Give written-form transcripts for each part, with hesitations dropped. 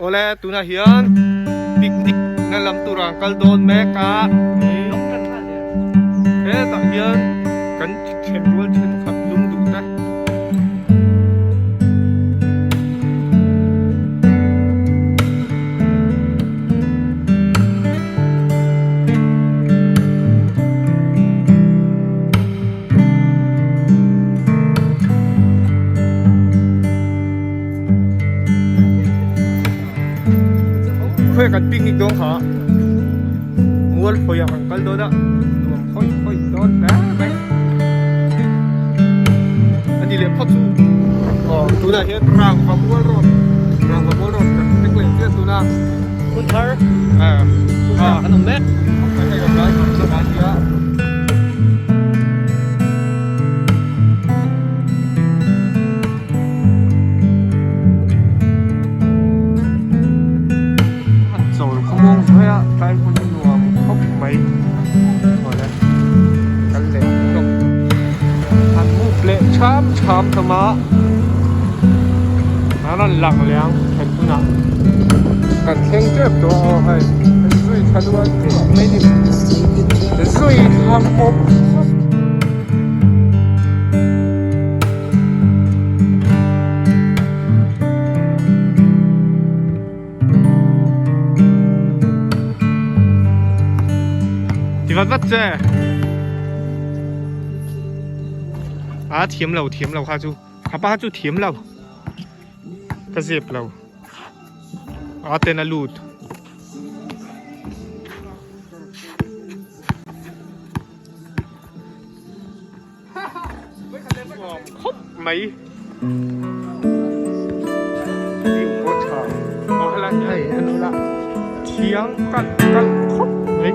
Awle tunah hian picnic na lam turah an kal dawn mek a hetah hian kan thenrual thenkhat lung duh te. Khawi kan picnic dawn kha mual hawi ah kan kal dawn a nuam hawi hawi dawn hle mai a ni leh phawt chu aw tunah hian rangva mual road rangva mual road kan thleng leh chiah tuna hun thar hun thar kan awm mek hei awm lai kan nia. Chawl khawmuang zuai a tlai hmun hi nuam khawp mai awle kal leh hlawk an move leh tham tham hlawm a an rawn lang leh ang then hunah kan thleng tep tawh a aw hei zui tha dual dual mai ni zui thla pawp pawp. Ti vat vat che a thiam lo thiam lo kha chu kha pa chu thiam lo ka zep lo a ten a lut. Khawp mai view pawh tha aw helai hei en ula thiang kalh kalh khawp mai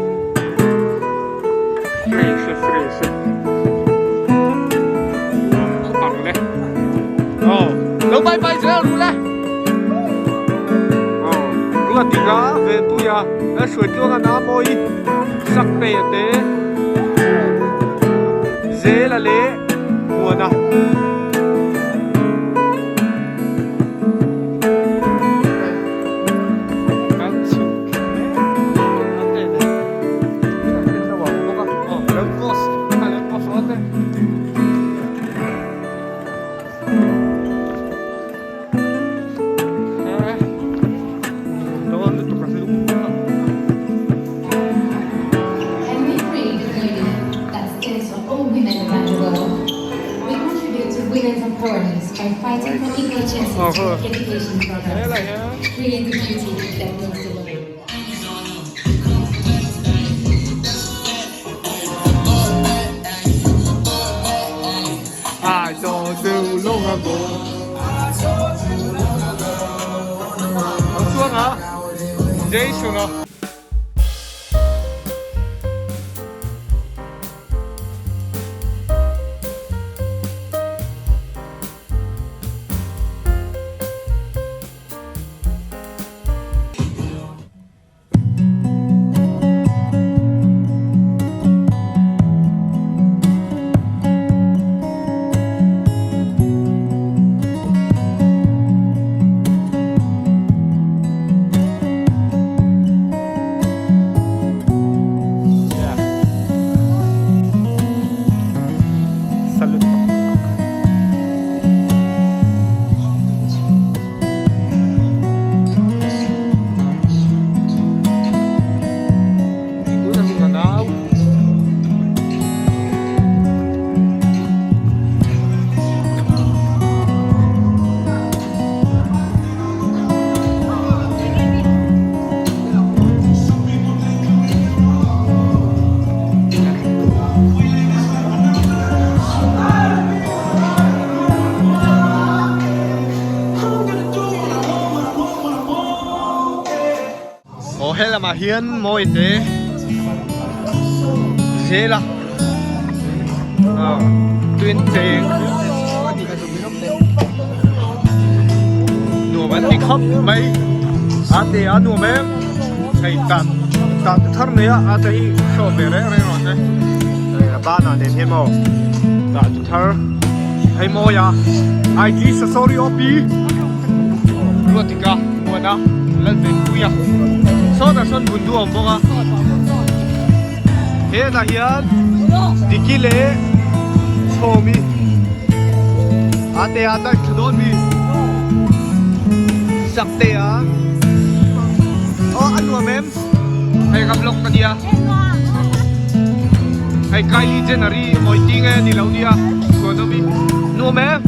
fresh e fresh e nuam khawp ang le aw lo bye bye zel ru le aw ruat tika ve puia a hruai tluang a na mawi sak pe te. Zela leh Muana. Can we create a union that stands for all women around the world? We contribute to women's empowerment by fighting for equal chances in education programs, create the beauty that moves the world. I saw too long ago. Ang chuang a, Jason a. Salute. Aw he lamah hian mawi te zel a aw tuin cheng nuam an ti khawp mai a te a nuam em hei tan tan thar mai a a te hi show ve reng reng rawh se hei a banah nen hian maw tah chu thar hei mawi a IG sasori op ruatika. Muana Lalvenpuia sawtah sawn bundu a awm bawk a hetah hian Diki leh Chhawmi ate a tan thla dawn mi Saktea aw a nuam em hei ka vlog ka nia hei Kylie Jenner hi mawi ting e ni lo nia chuan awm i nuam em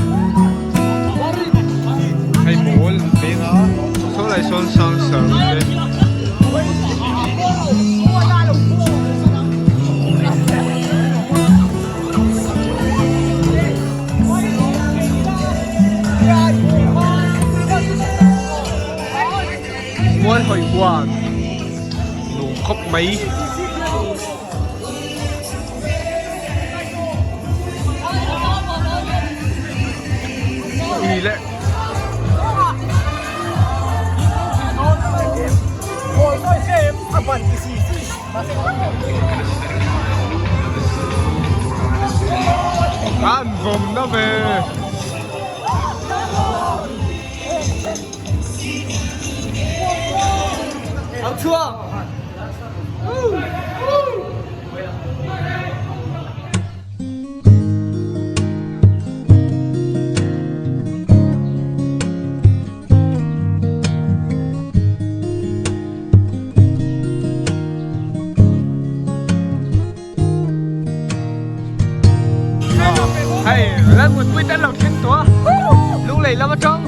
hei pawl an peng a saw lai sawn sang sang te. Mual hawi huan nuam khawp mai. Ih leh. An vawm na ve. Hei Lalmuanpui te an lo thleng tawh a Lunglei lam atang.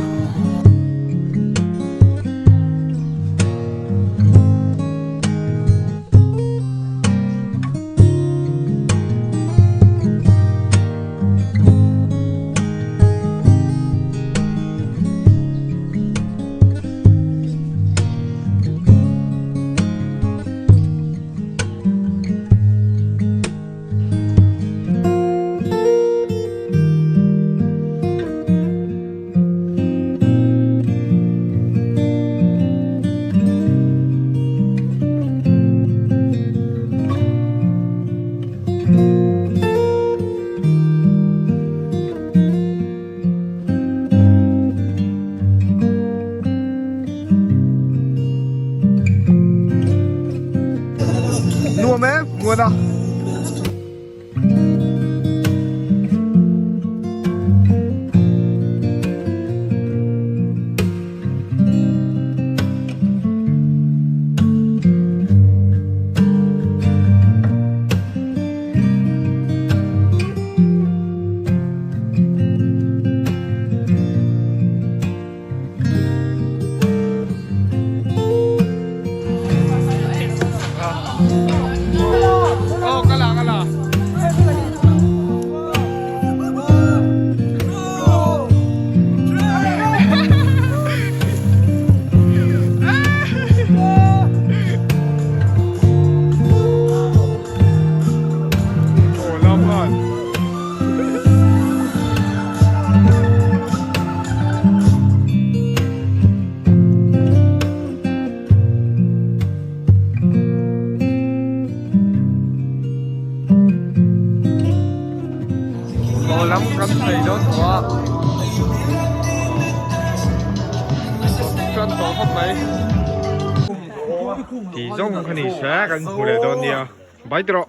Nuam em, nguan a. Aw ka la ka la. Aw lam han. Aw lam kan thei dawn tawh a tan tawh khawp mai tih zawng kha ni se kan hmu leh dawn nia bye tawh.